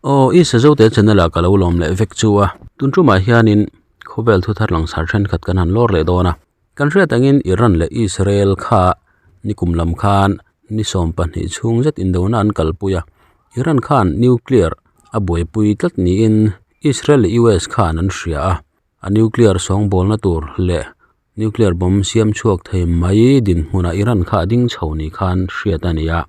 Aw i Sazote channel ah ka lo lawm leh vek chu a. Tun tumah hianin khawvel thu thar langsar thenkhat kan han lawr leh dawn a. Kan hriat angin Iran leh Israel kha nikum lam khan ni 12 chhung zet indona an kalpui a. Iran khan nuclear a buaipui tlat niin Israel leh US khan an hria a. A nuclear sawngbawlna tur leh nuclear bomb siam chhuak thei mai dinhmunah Iran kha a ding chho ni khan hriat a ni a.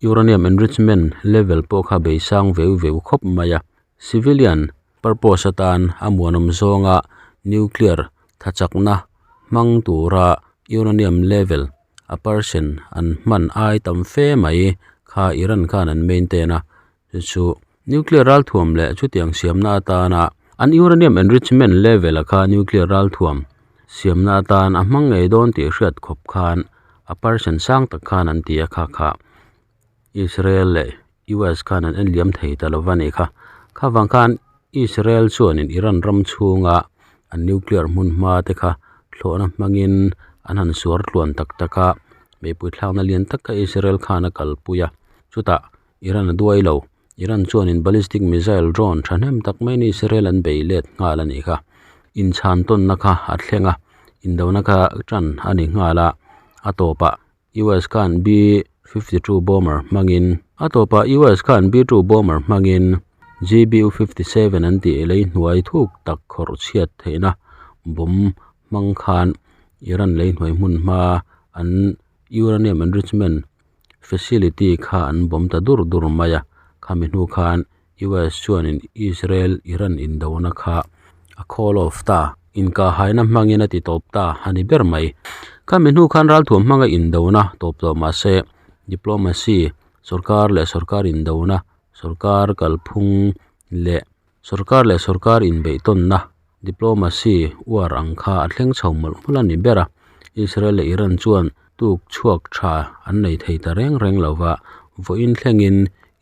Uranium enrichment level pawh kha beisang veu veu khawp mai a. Civilian purpose atan a muanawm zawnga nuclear thachakna hmang tura uranium level a percent an hman ai tam fe mai kha Iran khan an maintain a. Chu chu nuclear ralthuam leh chutiang siamna atana an uranium enrichment level a kha nuclear ralthuam siamna atan a hmang ngei dawn tih hriat khawp khan a percent sang tak khan an ti a kha kha Israel leh US khan an en liam thei ta lova ni kha. Kha vang khan Israel chuanin Iran ram chhunga an nuclear hmun hma te kha thlawhna hmangin an han suar tluan tak tak a, meipui thlakna lian tak kha Israel khan a kalpui a, chutah Iran a duai lo. Iran chuanin ballistic missile drone thahnem tak maiin Israel an bei let nghal a nih kha. Inchhan tawnna kha a thleng a, indona kha tan a ni nghal a, a tawpah US khan B-52 bomber hmangin a tawpah US khan B-2 bomber hmangin GBU-57 an tih lei hnuai thuk tak khawrh chhiat theihna bomb hmang khan Iran lei hnuai hmun hma an uranium enrichment facility kha an bawm ta dur dur mai a khami hnu khan US chuanin Israel Iran indona kha a call off ta inkahhaina hmangin a ti tawp ta a ni ber mai khami hnu khan ralthuam hmanga indona tawp tawh mahse diplomacy sorkar leh sorkar indona sorkar kalphung leh sorkar leh sorkar inbeihtawnna diplomacy uar ang kha a thleng chho mawlh mawlh a ni ber a Israel leh Iran chuan tuk chhuak tha an nei thei ta reng reng lova vawiin thlengin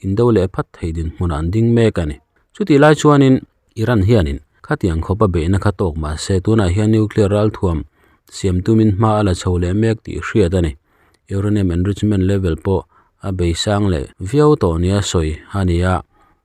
indo leh phat thei dinhmunah an ding mek a ni. Chutih lai chuanin Iran hianin khatiang khawpa beihna kha tawk mahse tunah hian nuclear ralthuam siam tumin hma a la chho leh mek tih hriat a ni. Uranium enrichment level pawh a beisang leh viau tawh nia sawi a ni a.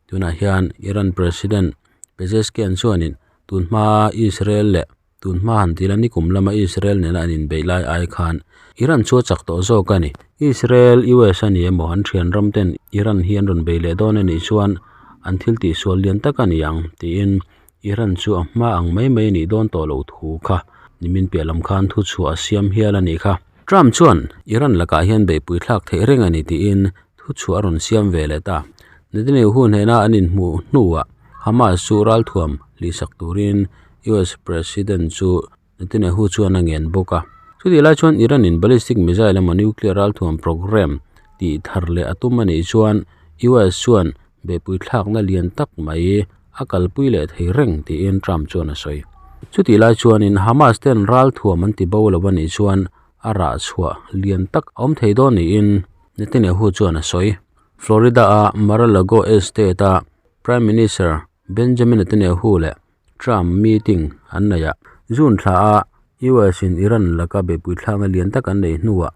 Tunah hian Iran President Pezeshkian chuanin tunhma Israel leh Tun hma han tila nikum lama Israel nena an inbeih lai ai khan Iran chu a chak tawh zawk a ni. Israel, US a ni emaw an thian ram ten Iran hi an rawn bei leh dawn a nih chuan an thil tihsual lian tak a ni ang tiin Iran chu a hma ang mai mai a nih dawn tawh loh thu kha nimin piah lam khan thu chhuah a siam hial a nih kha. Trump chuan Iran lakah hian beihpui thlak theih reng a ni tiin thu chhuah a rawn siam ve leh ta. Netanyahu hnena an inhmuh hnuah Hamas chu ralthuam hlihsak turin US President chu Netanyahu chuan a ngen bawk a. Chutih lai chuan Iran in ballistic missile emaw nuclear ralthuam program tih thar leh a tum a nih chuan US chuan behpui thlakna lian tak mai a kalpui leh thei reng tiin Trump chuan a sawi. Chutih lai chuanin Hamas ten ralthuam an ti bo lo a nih chuan a rah chhuah lian tak a awm thei dawn niin Netanyahu chuan a sawi. Florida a Mar-a-Lago estate a Prime Minister Benjamin Netanyahu leh Trump meeting an nei a. June thla a US in Iran laka beihpui thlakna lian tak an nei hnuah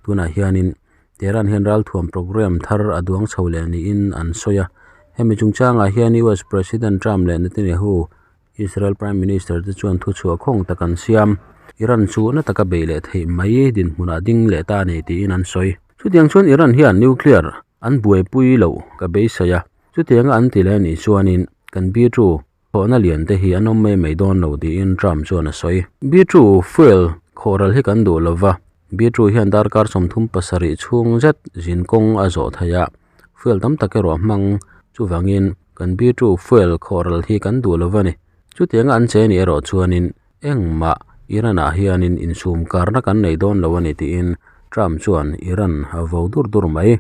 tunah hianin Tehran hian ralthuam program thar a duang chho leh niin an sawi a. Hemi chungchangah hian US President Trump leh Netanyahu Israel Prime Minister te chuan thuchhuah khawng tak an siam. Iran chu na taka bei leh theih mai dinhmunah ding leh ta a ni tiin an sawi. Chutiang chuan Iran hian nuclear an buaipui loh ka beisei a, chutianga an ti leh anih chuanin kan B-2 thawhna lian te hi an awm mai mai dawn lo tiin Trump chuan a sawi. B-2 fuel khawhral hi kan duh lova, B-2 hian darkar 37 chhung zet zin kawng a zawh thei a, fuel tam tak erawh a hmang chuvangin kan B-2 fuel khawhral hi kan duh lova ni. Chutianga an che anih erawh chuanin engmah Iran-ah hianin insum karna kan nei dawn lo a ni tiin Trump chuan Iran a vo dur dur mai.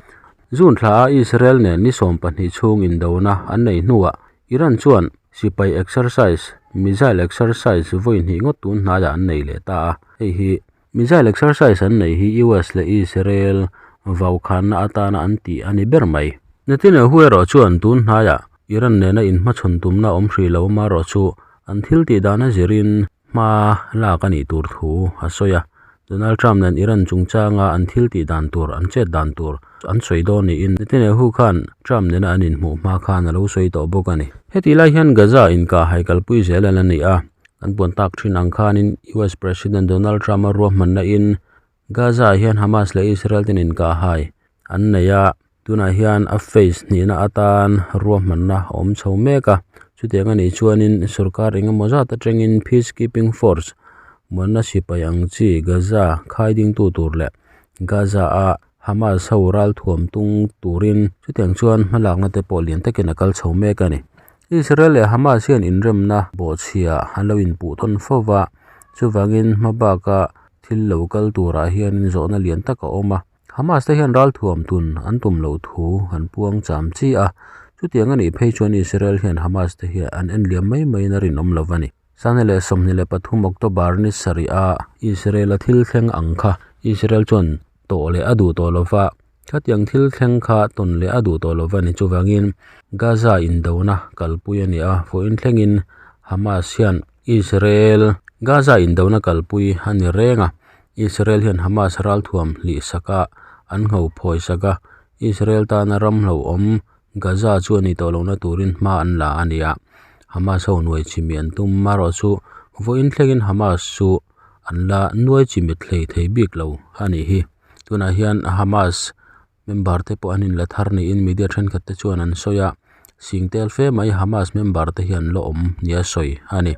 June thla a Israel nen ni 12 chhung indona an nei hnuah Iran chuan sipai exercise, missile exercise vawi hnih ngawt tun hnaiah an nei leh ta a. Hei hi missile exercise an nei hi US leh Israel vaukhanna atana an tih a ni ber mai. Netanyahu erawh chuan tun hnaiah Iran nena inhmachhawn tumna awm hrih lo amaherawh chu an thil tih dan a zirin hma lak a nih tur thu a sawi a. Donald Trump nen Iran chungchanga an thil tih dan tur, an chet dan tur an sawi dawn niin Netanyahu khan Trump nena an inhmuh hma khan a lo sawi tawh bawk a ni. Hetih lai hian Gaza inkah haikalpui zel a la ni a, kan puan tak thin ang khanin US President Donald Trump a ruahmanna in Gaza ah hian Hamas leh Israel ten inkah hai an nei a, tunah hian a phase hnihna atan ruahmanna a awm chho mek a, chutiang a nih chuanin sorkar engemaw zat atangin peacekeeping force muanna sipai ang chi Gaza khai dingtu tur leh Gaza a Hamas ho ralthuam tung turin chutiang chuan hmalakna te pawh lian takin a kal chho mek a ni. Israel leh Hamas hian inremna bawhchhia an lo inpuh tawn fo va, chuvangin hma baka thil lo kal turah hianin zawhna lian tak a awm a. Hamas te hian ralthuam tun an tum loh thu an puang cham chi a, chutiang a nih phei chuan Israel hian Hamas te hi an en liam mai maiin a rinawm lo a ni. Sangni leh 23 October ni sarih a Israel a thil thleng ang kha Israel chuan tawh leh a duh tawh lo va, khatiang thil thleng kha tawn leh a duh tawh lo va ni. Chuvangin Gaza indona kalpui a ni a, vawiin thlengin Hamas hian Israel Gaza indona kalpui a ni reng a, Israel hian Hamas ralthuam hlih sak a, an ngho phawi sak a, Israel tana ram hlauhawm Gaza chu a ni tawh lohna turin hma an la a ni a, Hamas ho nuai chimih an tum marawh chu vawiin thlengin Hamas chu an la nuai chimit hlei thei bik lo a nih hi. Tunah hian Hamas member te pawh an inla thar niin media thenkhat te chuan an sawi a, sing tel fe mai Hamas member te hi an la awm nia sawi a ni.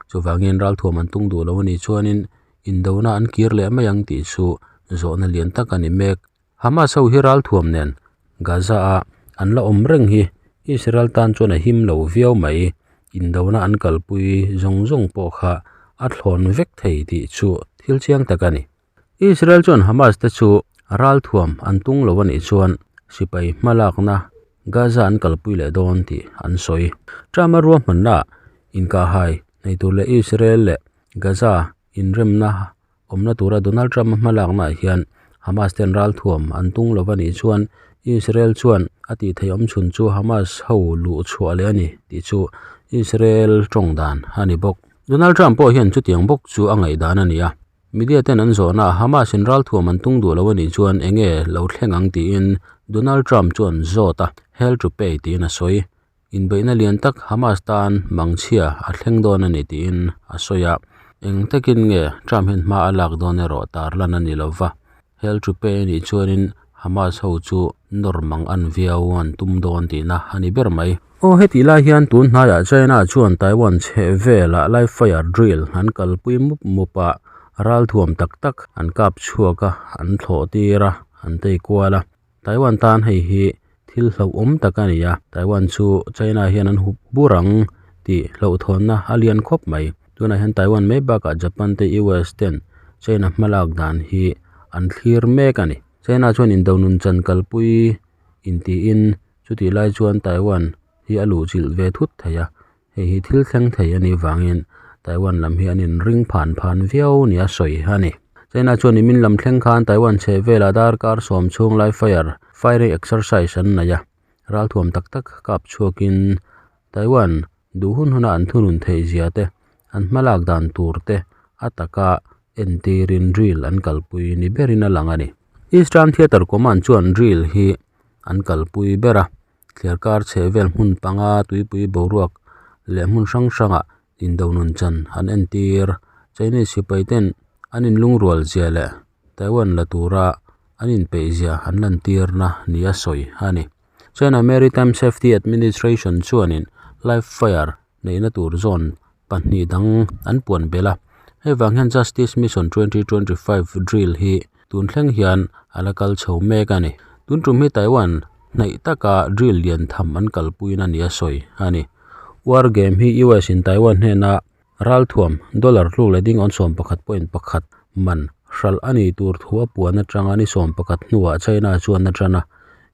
Chuvangin ralthuam an tung duh lo a nih chuanin indona an kir leh mai ang tih chu zawhna lian tak a ni mek. Hamas ho hi ralthuam nen Gaza a an la awm reng hi Israel tan chuan a him lo viau mai. Indona an kalpui zawng zawng pawh kha a thlawn vek thei tih chu thil chiang tak a ni. Israel chuan Hamas te chu ralthuam an tung lo a nih chuan sipai hmalakna Gaza an kalpui leh dawn tih an sawi. Trump-a ruahmanna inkahhai nei tur leh Israel leh Gaza inremna Awmna tura Donald Trump-a hmalaknaah hian Hamas ten ralthuam an tung lo va nih chuan Israel chuan a tih theih awm chhun chu Hamas ho luh chhuah leh a ni tih chu Israel tawng dan a ni bawk. Donald Trump pawh hian chutiang bawk chu a ngaihdan a ni a, media ten an zawhna Hamas in ralthuam an tung duh lo a nih chuan enge lo thleng ang tiin Donald Trump chuan zawt a, hell to pay tiin a sawi. Inbeihna lian tak Hamas tan mangchhia a thleng dawn a ni tiin a sawi a, eng takin nge Trump hian hma a lak dawn erawh tarlan a ni lo va, hel thu pe a nih chuanin Hamas ho chu nawr mang an viau an tum dawn tihna a ni ber mai. Aw hetih lai hian tun hnaiah China chuan Taiwan chheh velah live fire drill an kalpui mup mup a, ralthuam tak tak an kap chhuak a, an thlawh tir a, an tei kual a. Taiwan tan hei hi thil hlauhawm tak a ni a, Taiwan chu China hian an hup bur ang tih hlauhthawnna a lian khawp mai. Tunah hian Taiwan mai bakah Japan te US ten China hmalak dan hi an thlir mek a ni. China chuan indo nun chan kalpui intiin chutih lai chuan Taiwan hi a luhchilh ve thut thei a, Hei hi thil thleng thei a nih vangin Taiwan lam hi an inring phan phan viau nia sawi a ni. China chuan nimin lam thleng khan Taiwan chheh velah darkar sawm chhung lai fire firing exercise an nei a, ralthuam tak tak kap chhuakin Taiwan duh hun huna an thunun theih zia te, an hmalak dan tur te a taka entirin drill an kalpui ni berin a lang a ni. Eastern Theatre Command chuan drill hi an kalpui ber a. Thliarkar chheh vel hmun panga tuipui boruak leh hmun hrang hrangah indo nun chan an entir. Chinese sipai ten an inlungrual zia leh Taiwan la tura an inpeih zia an lantirna nia sawi a ni. China Maritime Safety Administration chuanin live fire neihna tur zone pahnih dang an puan belh a, hei vang hian Justice Mission 2025 drill hi tun thleng hian a la kal chho mek a ni. Tun tum hi Taiwan hnaih taka drill lian tham an kalpuina nia sawi a ni. War game hi US in Taiwan hnena ralthuam dollar tluk leh ding awn 11.1 man hralh a ni tur thu a puan atanga ni 11 hnuah China chuan a tan a,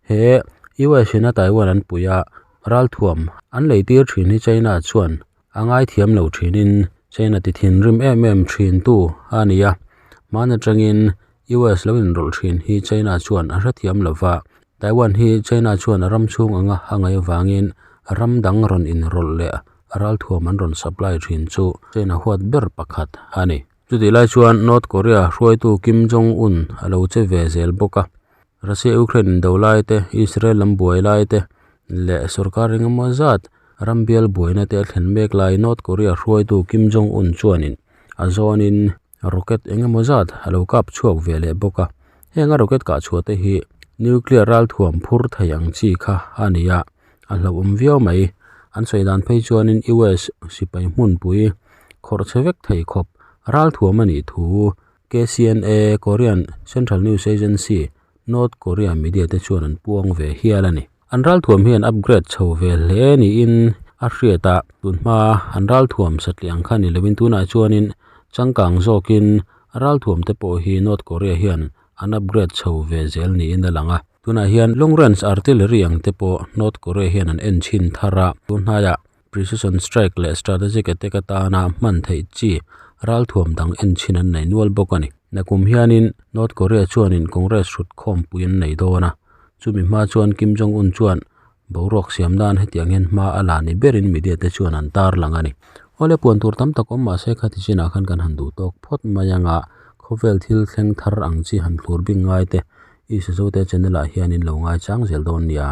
he US in a Taiwan an pui a, Ralthuam an leitir thin hi China chuan a ngaithiam lo thinin China ti thinrim em em thin tu a ni a, hman atangin US lo inrawlh thin hi China chuan a hrethiam lo va, Taiwan hi China chuan a ram chhung anga a ngaih avangin ram dang rawn inrawlh leh ralthuam an rawn supply thin chu China huat ber pakhat a ni. Chutih lai chuan North Korea hruaitu Kim Jong Un a lo che ve zel bawk a, Russia Ukraine indo lai te, Israel lam buai lai te leh sorkar engemaw zat ram bial buaina te a thlen mek lai North Korea hruaitu Kim Jong Un chuanin a zawnin rocket engemaw zat a lo kap chhuak ve leh bawk a, heng a rocket kah chhuah te hi nuclear ralthuam phur thei ang chi kha a ni a, a hlauhawm viau mai an sawi dan phei chuanin U S sipai hmunpui khawrh chhe vek thei khawp ralthuam a nih thu K C N A Korean Central News Agency North Korea media te chuan an puang ve hial a ni. An ralthuam hian upgrade chho ve hle niin a hriat a, tunhma an ralthuam satliah ang kha ni lovin tunah chuanin changkang zawkin ralthuam te pawh hi North Korea hian an upgrade chho ve zel niin a lang a. Tunah hian long range artillery ang te pawh North Korea hian an en chhin thar a, tunhnaiah precision strike leh strategic attack atana hman theih chi ralthuam dang en chhin an nei nual bawk a ni. Nakum hianin North Korea chuanin Congress hrut khawmpui an nei dawn a, chumi hma chuan Kim Jong Un chuan boruak siam nan hetiang hian hma a la ni berin media te chuan an tarlang a ni. Awle puan tur tam tak awm mahse khati chinah khan kan han duh tawk phawt mai anga khawvel thil thleng thar ang chi han thlur bing ngai te i Sazote channel ah hian in lo ngaichang zel dawn nia.